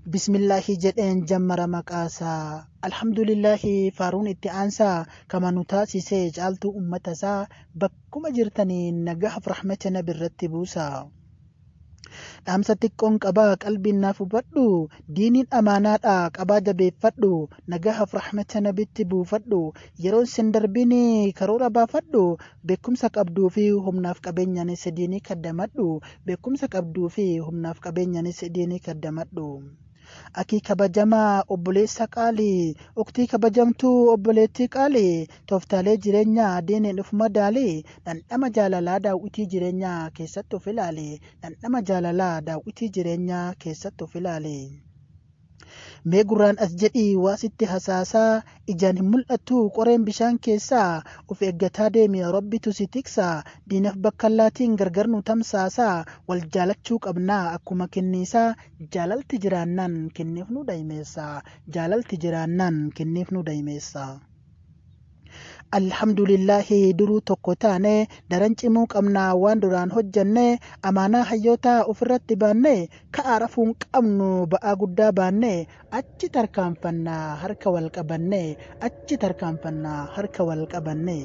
Bismillaahi jedheen jammara maqaasaa. Alhamdulillaahi faaruun itti aansaa kama nu taasisee caaltuu ummatasaa bakkuma jirtanii nagahaaf rahmata nabi irratti buusaa. Dhaamsa xiqqoon qabaa qalbiin naaf hubadhu diiniin amaanaadha qabaa jabeeffadhu nagahaaf rahmata nabitti buufadhu yeroon sin darbini karoora baafadhu beekumsa qabduu fi humnaaf qabeenyaanis diinii kaddamadhu beekumsa qabduu fi humnaaf qabeenyaanis diinii kaddamadhu. Akii kabajamaa obboleessa qaalii, uktii kabajamtuu obboleettii qaalii, tooftaalee jireenyaa diiniin of madaali, dhandhama jaalalaa daawwitii jireenyaa keessatti of ilaali, dhandhama jaalalaa daawwitii jireenyaa keessatti of ilaali. Mee gurraan as jedhii waa sitti hasaasaa, ijaan hin mul'attu qoreen bishaan keessaa, of eeggataa deemi rabbitu si tiksaa, diinaf bakka laatiin gargar nu tamsaasaa, wal jaalachuu qabnaa akkuma kinniisaa, jaalalti jiraannaan kinniif nu daymeessa, jaalalti jiraannaan kinniif nu daymeessa. Alhamdulillaahi duruu tokko taane daran cimuu qabna waan duraan hojjanne amaanaa hayyootaa ofirratti baanne ka'aa rafuun qabnu ba'aa guddaa baanne achi tarkaanfannaa harka wal qabanne achi tarkaanfannaa harka wal qabanne.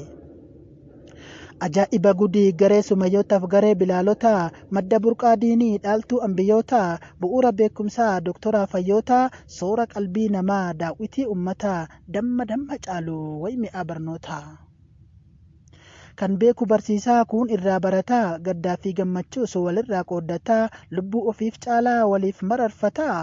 Ajaa'iba gudii garee sumayyootaaf garee bilaalotaa madda burqaa diinii dhaaltuu ambiyootaa bu'uura beekumsaa doktoraa fayyootaa soora qalbii namaa daawwitii ummataa damma damma caalu way mi'aa barnootaa. Kan beeku barsiisaa kuun irraa barataa gaddaa fi gammachuus walirraa qooddataa lubbuu ofiif caalaa waliif mararfataa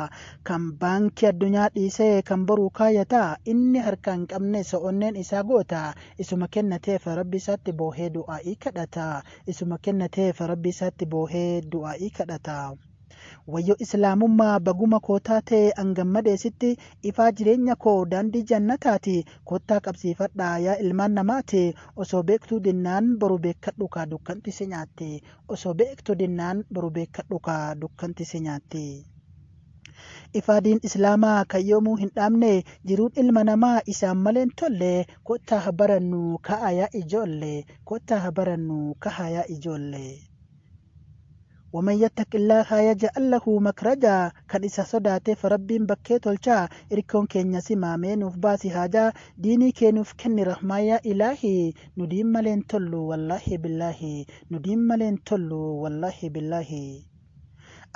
kan baankii addunyaa dhiisee kan boruu kaayataa inni harka hin qabnes onneen isaa goota isuma kennateef rabbi isaatti boohee du'aa'ii kadhata isuma kennateef rabbi isaatti boohee du'aa'ii kadhata. Wayyo islaamummaa baguma koo taate an gammadeesitti ifaa jireenya koo daandii jannataati kottaa qabsiifadhaa yaa ilmaan namaati osoo beektuu dinnaan boru beekkadhu kaa dukkanti si nyaatti osoo beektu dinnaan boru beekkadhu kaa dukkanti si nyaatti. Ifaa diin islaamaa kan yoomuu hin dhaamne jiruun ilma namaa isaan malee hin tolle kottaa haa barannu ka'a yaa ijoollee kottaa haa barannu ka'a yaa ijoollee. Waman yattaqillaaha yaj'al lahu makraja kan isa sodaateef rabbiin bakkee tolcha irkoon keenya simaamee nuuf baasi haajaa diinii kee nuuf kenni rahmaa yaa ilaahi nu diin malee hin tollu wallaahi billaahi nu diin malee hin tollu wallaahi billaahi.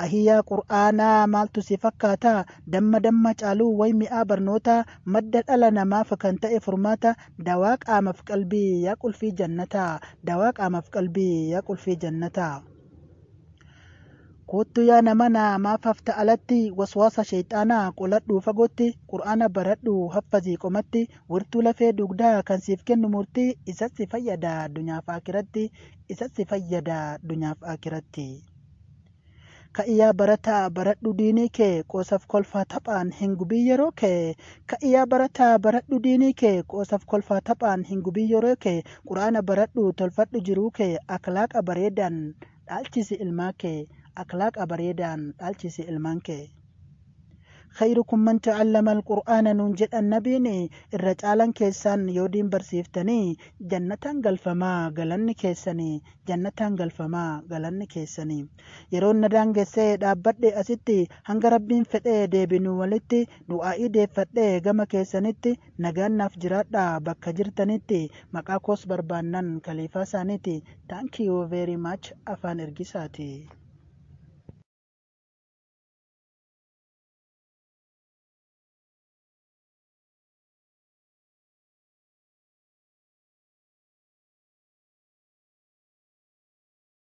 Ahii yaa qur'aanaa maaltu si fakkaata damma damma caaluu way mi'aa barnoota madda dhala namaaf kan ta'e furmaata dawaa qaamaf qalbii yaa qulfii jannataa dawaa qaamaf qalbii yaa qulfii jannataa. Koottu yaa namana maaf hafta alatti waswaasa sheeyxaanaa qoladhuu fagootti qur'aana baradhu haffazii qomatti wirtuu lafee dugdaa kan siif kennu murtii isas si fayyada addunyaaf aakiratti isas si fayyada addunyaaf aakiratti. Ka'i yaa barataa baradhu diinii kee qoosaf kolfaa taphaan hin gubii yeroo kee Ka'i yaa barataa baradhu diinii kee qoosaf kolfaa taphaan hin gubii yeroo kee qur'aana baradhu tolfadhu jiruu kee akhlaaqa bareedaan dhaalchisi ilmaa kee akhlaaqa bareedaan dhaalchisi ilmaan kee. Khayrukum man ta'allama al-Qur'aana nuun jedhan nabiin irra caalan keessaan yoo diin barsiiftanii jannataan galfamaa galanni keessanii jannataan galfamaa galanni keessanii. Yeroon na daangessee dhaabbadhe asitti hanga rabbiin fedhee deebinu walitti du'aa'ii deeffadhee gama keessanitti nagaan naaf jiraadha bakka jirtanitti maqaa koos barbaannan kaliifaa isaaniiti. Thank you very much afaan ergisaati.